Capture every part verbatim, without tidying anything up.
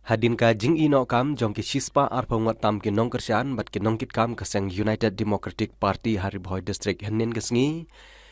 Hadien ka jingïehnoh kam jong ki shispah arphew ngut tam ki nongkyrshan bad ki nongkitkam ka seng United Democratic Party ha Ri Bhoi District hynnin ka sngi,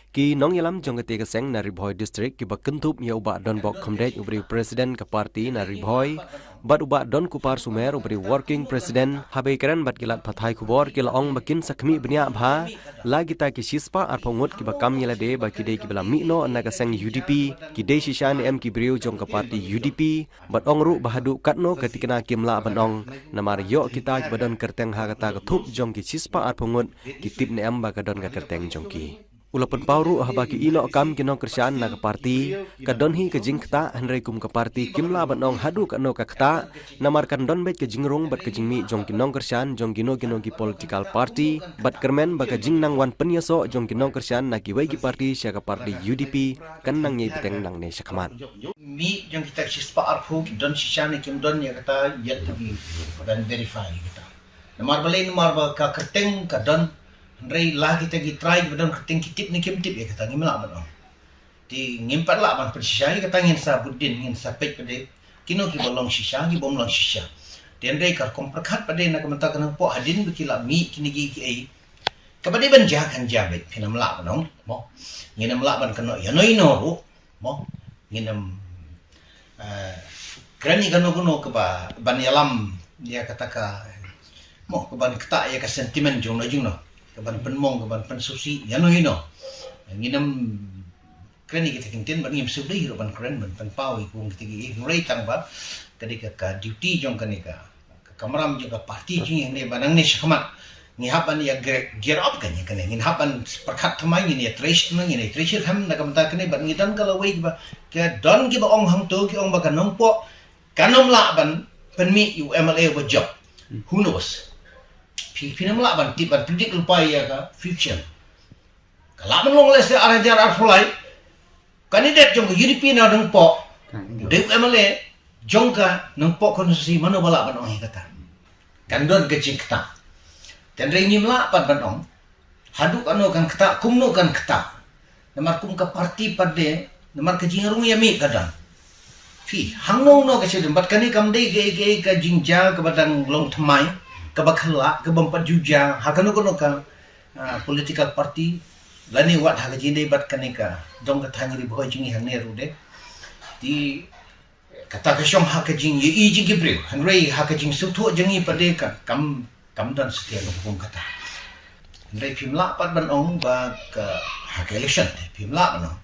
ki nongïalam jong katei ka seng na Ri Bhoi District kiba kynthup ïa u Bah Donbok Khymdeit uba dei u President ka party na Ri Bhoi bad u Bah Donkupar Sumer uba dei u Working President, haba ïakren bad ki lad pathai khubor ki la ong ba kin sa khmih bniah bha la kita ki shispah arphew ngut kiba kam ïa lade ba ki dei kiba la mih noh na ka seng U D P, ki dei shisha ne em ki briew jong ka party U D P, bad ong ruh ba haduh katno ka thikna kim lah ban ong namar ïoh kita kiba don kyrteng ha kata ka thup jong ki shispah arphew ngut ki tip ne em ba ka don ka kyrteng jong ki. U la pynpaw ruh haba ki ïehnoh kam ki nongkyrshan na ka party, ka don hi ka jingktah, hynrei kum ka party kim lah ban ong haduh katno ka ktah namar kan don beit ka jingrung bad ka jingmih jong ki nongkyrshan jong kino kino ki political party, bad kyrmen ba ka jingnang wan pynïasoh jong ki nongkyrshan na kiwei ki party sha ka party U D P kan nang ïai bteng nangne shakhmat. Mih jong kita ki shispah arphew ki don shisha ne kim don ïa kata yet to be done, verify ïa kata. Namar balei? Namar ba ka kyrteng ka don, hynrei la kita ki trai kiba don kyrteng ki tip ne kim tip ïa kata ngim lah ban ong. Te ngim pat lah ban pynshisha ïa kata, ngin sa bud dien, ngin sa peit pat de kino kiba long shisha, ki bym long shisha. Te hynrei ka rukom pyrkhat pat de na ka bynta ka nongpoh hadien ba ki la mih kine kiei kiei, kaba dei ban jia kan jia beit, phin ym lah ban ong mo. Ngin ym lah ban kynnoh ïano ïano ruh mo. Ngin ym, eh, kren ïa kano kano kaba ban ïalam ïa kata ka mo, kaban ktah ïa ka sentiment jongno jongno, kaban pynmong, kaban pynsngewsih ïano ïano. Ngin ym kren ïa kita ki ktien bad ngim sngewdei ruh ban kren ban pynpaw ïa kum kita ki, hynrei tang ba ka dei ka, ka duty jong kane ka, ka kamram jong ka party jong ngi hangne ba nangne shakhmat ngi hap ban ïa gear, gear up kan ïa kane, ngin hap ban pyrkhat thymmai, ngin ïa trei thymmai, ngin ïa trei thymmai na ka bynta kane bad ngi don ka lawei kiba, ka don kiba ong hangto, ki ong ba ka nongpoh kan ym lah ban pynmih ïa u M L A uba jop. Who knows? Phi, phin ym lah ban tip, ban predict lypa ïa ka future. Ka lah ban long lehse ar hajar arphew lai candidate jong ka U D P na Nongpoh, u dei u M L A jong ka Nongpoh constituency, mano ba lah ban ong ïa kata? Kan don ka jingktah. Te hynrei ngim lah pat ban ong haduh kano kan ktah, kumno kan ktah. Namar kum ka party pat de, namar ka jingrung ïa mih ka don. Phi, hangno hangno ka shu don, bad kane kam dei ka, ka, ka jingjia kaba dang long thymmai, kaba khlak, kaba ym pat ju jia ha kano kano ka, ah, political party, lane wat ha ka jingdei bad kane ka dong ka thaiñ Ri Bhoi jong ngi hangne ruh de. Te kata ka shong ha ka jingïohi jong ki briew, hynrei ha ka jingsngewthuh jong ngi pat de ka kam, kam don satia ka hukum kata. Hynrei phim lah pat ban ong ba ka, ha ka election te phim lah ban ong.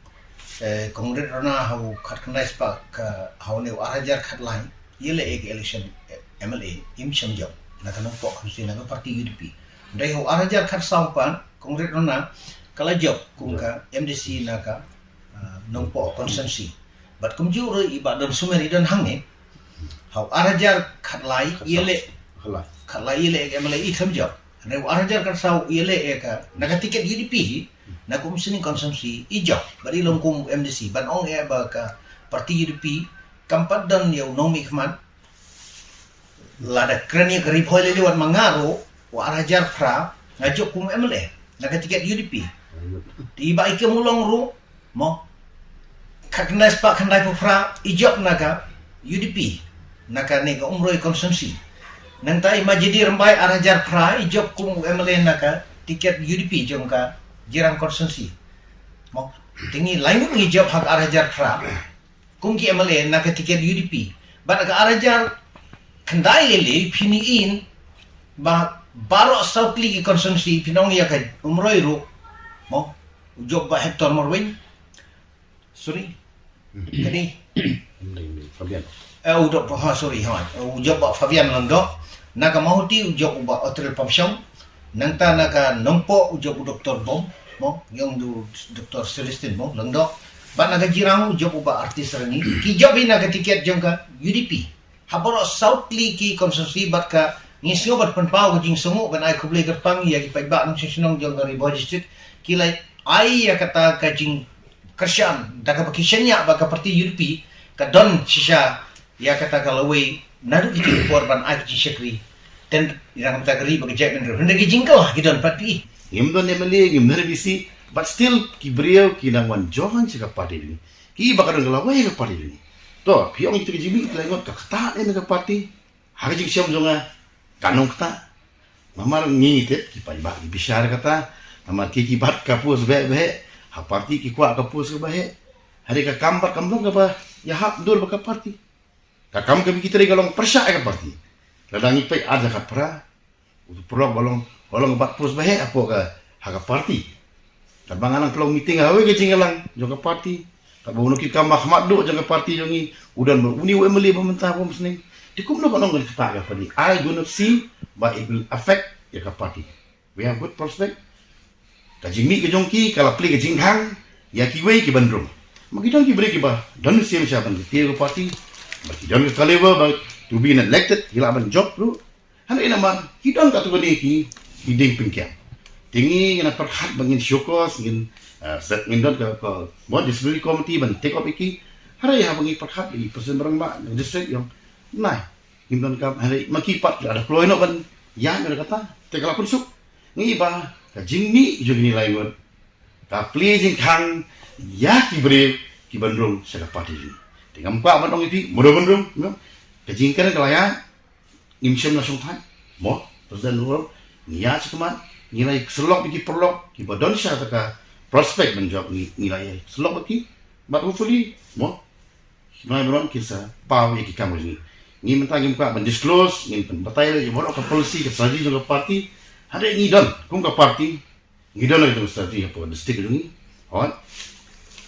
Eh, Congrade Rona ha u khatkhyndai spah ka, ha une u ar hajar khatlai, ïaleh ïa ka election, eh, M L A, im shym jop na ka Nongpoh constituency na ka party U D P. Hynrei ha u ar hajar khatsaw pat Congrade Rona ka la jop kum ka M D C na ka, ah, Nongpoh constituency. Bad kumjuh ruh i Bah Don Sumer i don hangne. Ha u ar hajar khatlai ïaleh, khatlai ïaleh ïa ka M L A, i khlem jop. Hynrei u ar hajar khatsaw ïaleh ïa ka, na ka ticket U D P hi, na ka Umsning constituency i jop bad i long kum M D C. Ban ong ïa ba ka party U D P kam pat don ïa u nongmihkhmat. Lada kren ïa ka Ri Bhoi lei lei wat ma nga ruh, u ar hajar phra nga jop kum M L A na ka ticket U D P. Te i Bah Ikem u long ruh mo, khatkhyndai spah khyndaiphew phra i jop na ka U D P, na kane ka Umroi constituency. Nangta i Majidi Rymbai ar hajar phra i jop kum u M L A na ka ticket U D P jong ka Jirang constituency. Mo, te ngi lai ngut ngi jop ha ka ar hajar phra kum ki M L A na ka ticket U D P. Bad ka ar hajar khyndai lei lei phin ïohi ba baroh saw tylli ki constituency, phin ong ïa ka Umroi ruh mo, u jop Bah Hector Marwein. Sorry. Hmm. Kane. Fabian. Eh, u jop, ha, sorry, ha. U jop Bah Fabian Lyngdoh. Na ka Mawhati u jop u Bah Otrel Pamshong. Nangta na ka Nongpoh u jop u Doktor Bom mo, ïong du Doktor Celestine mo, Lyngdoh. Bad na ka Jirang u jop u Bah Artis Rangi. Ki jop hi na ka ticket jong ka U D P. Ha baroh saw tylli ki constituency bad ka, ngi sngew ban pynpaw ka jingsngewnguh, ban ai khublei kyrpang ïa ki paidbah nongshong shnong jong ka Ri Bhoi District, ki la ai ïa kata ka jingkyrshan da kaba ki shaniah ba ka party U D P ka don shisha ïa kata ka lawei naduh kito ki por ban ai ka jingshakri. Te ïa kata ka ri bad ka jaitbynriew, hynrei ki jingkhlaiñ ki don pat phi. Ngim don M L A, ngim don M D C, but still ki briew ki nang wan join sha ka party jong ngi. Ki ba ka don ka lawei ka party jong ngi. To, phi ong ïa kito ki jingmih ki lai ngut ka ktah ne ka party. Ha ka jingshem jong nga, ka nongktah. Namar ngi tip ki paidbah ki bishar kata. Namar ki ki bat ka post beh beh. Ha party ki kwah ka post kaba heh. Hynrei ka kam bad kam long kaba ïahap dur bad ka party. Ka kam kaba ki trei ka long pyrshah ïa ka party. Lada ngi peit ar hajar khatphra, uto u paralok ba long, ba long bat post ba heh hapoh ka, ha ka party. Katba nga nang pynlong meeting ha kawei ka jingïalang jong ka party, katba uno ki kam ba khmat duh jong ka party jong ngi, u don ba uni u M L A ba mynta ba ym sngewthuh. Te kumno ka nong ka ktah ka party? I do not see ba it will affect ïa ka party. We have good prospect. Ka jingmih ka jong ki ka la plie ka jingkhang ïa kiwei ki ban rung. Ma ki don ki briew kiba don siem sha ban ki tiar ka party, ba ki don ka caliber ba to be elected, ki lah ban jop ruh. Hynrei namar ki don katto katne ki, ki dieng pyngkiang. Te ngi ngi na pyrkhat ba ngin show cause, ngin, ah, set, ngin don ka, ka, mo, disciplinary committee ban take up ïa ki. Hynrei haba ngi pyrkhat ïa ki president rangbah jong district jong, nai, ngim don kam, hynrei ma ki pat ki la da kloi noh ban ïaid noh da kata. Te ka la pynsuk. Ngi ba ka jingmih jong kine lai ngut ka plie jingkhang ïa ki briew ki ban rung sha ka party jong ngi. Te ngam kwah ban ong ïa phi mano ban rung, no? Ka jingkren ka la ïaid, ngim shym la shongthait. Mo, President Ruh, ngi ïaid sha khmat, ngi la ïa syllok bad ki paralok kiba don sha kata ka prospect ban jop, ngi, ngi la ïa syllok bad ki. But hopefully, mo, ki mlai baroh kin sa paw ïa ki kam ka jong ngi. Ngi mynta ngim kwah ban disclose, ngim pynbatai ïa baroh ka policy, ka strategy jong ka party. Hynrei ngi don kum ka party, ngi don ïa ka strategy hapoh district jong ngi. Hooid.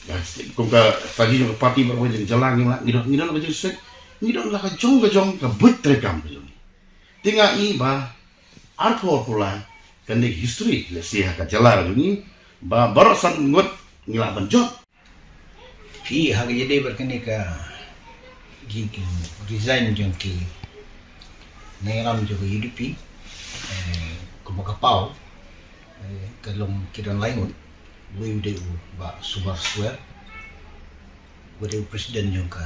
Ïa, kum ka strategy jong ka party baroh ka jylla, ngi, ngi don, ngi don ka jong district, ngi don la ka jong ka jong ka buit treikam ka jong ngi. Te nga i ba arphew arphew lai kan dei history, let's say, ha ka jylla ka jong ngi, ba baroh san ngut ngi lah ban jop. Phi, ha ka ïadei bad kane ka jing, resign jong ki nongïalam jong ka U D P, eh, kumba ka paw, eh, ka long ki don lai ngut. Uwei u dei u Bah Subar Swer, uba dei u president jong ka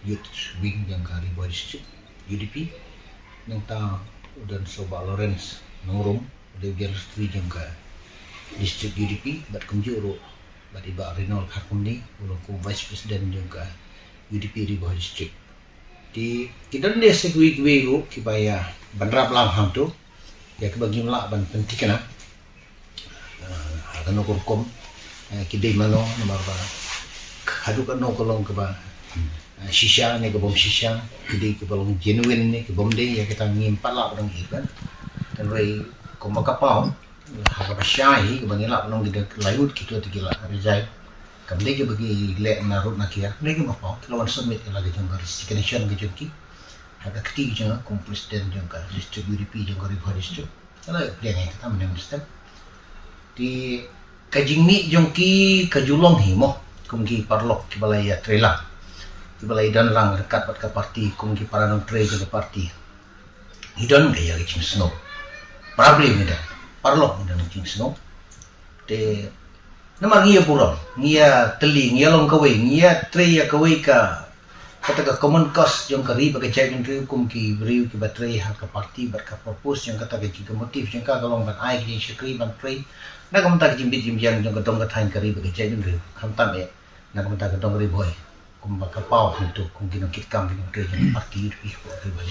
youth wing jong ka Ri Bhoi District U D P. Nangta u don sa u Bah Lawrence Nongrum, u dei u general secretary jong ka district U D P, bad kumjuh ruh bad i Bah Reynold Kharkongdi, u long kum vice president jong ka U D P Ri Bhoi District. Te ki don ne sa kiwei kiwei ruh kiba ïa ban rap lang hangto, ïa kiba ngim lah ban pynthikna. Ah, ha kano ka rukom, eh, ki dei mano, namar ba haduh katno ka long kaba, ah, shisha ne ka bym shisha, ki dei kiba long genuine ne ki bym dei, ïa kita ngim pat lah ban ong ïa ka. Hynrei kumba ka paw, ha kaba shai hi, kaba ngi lah ban ong ki dei lai ngut kito te ki la resign. Kam dei kiba ki leh na rud na kiar, dei kiba paw, ki la wan submit ïa la ka jong ka resignation ka jong ki ha ka kti ka jong nga kum president jong ka district U D P jong ka Ri Bhoi District. Ka la ïa pdiang ïa kata mynne mynstep. Te ka jingmih jong ki ka ju long hi mo, kum ki paralok kiba la ïa trei lang, kiba la ïa don lang ryngkat bad ka party, kum ki para nongtrei jong ka party. Ngi don ka ïa ka jingsngew. Para briew ngi don, paralok ngi don ka jingsngew. Te namar ngi ïa burom, ngi ïa tylli, ngi ïa long kawei, ngi ïa trei ïa kawei ka, kata ka common cause jong ka ri bad ka jaitbynriew, kum ki briew kiba trei ha ka party bad ka purpose jong kata ka jing, ka motive jong ka ka long ban ai ka jingshakri ban trei na ka bynta ka jingbit jingbiang jong ka dong ka thaiñ, ka ri bad ka jaitbynriew, khamtam eh na ka bynta ka dong Ri Bhoi, kumba ka paw hangto kum ki nongkitkam, ki nongtrei jong ka party U D P hapoh Ri Bhoi.